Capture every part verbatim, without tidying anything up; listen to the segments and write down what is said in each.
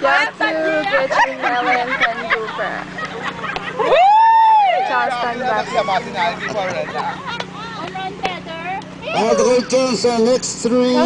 Matthew Gretchen Helen Van Duper. Charleston Baptist. Arthur Johnson, next three.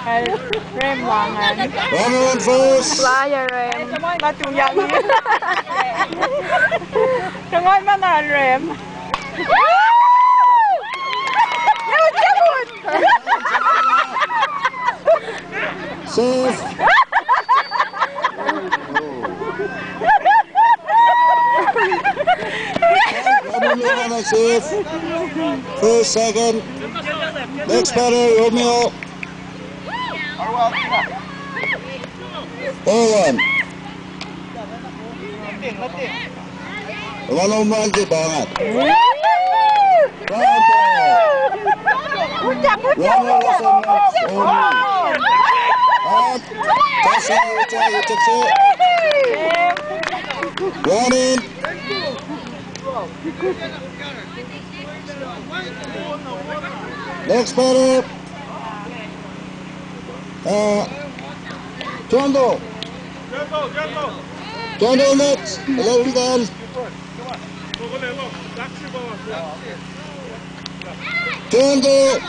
Rem langan. Runner on first. Flyer rem. Matu yang. Tungan mana rem. Safe. Safe. First, second. Next batter, Romeo. Oh one. One home run ke pangat. One ball. One ball. At, kasi ito, ito, ito. One in. Next batter. Uh, John Doe. John Doe next. Eleven dan. John Doe.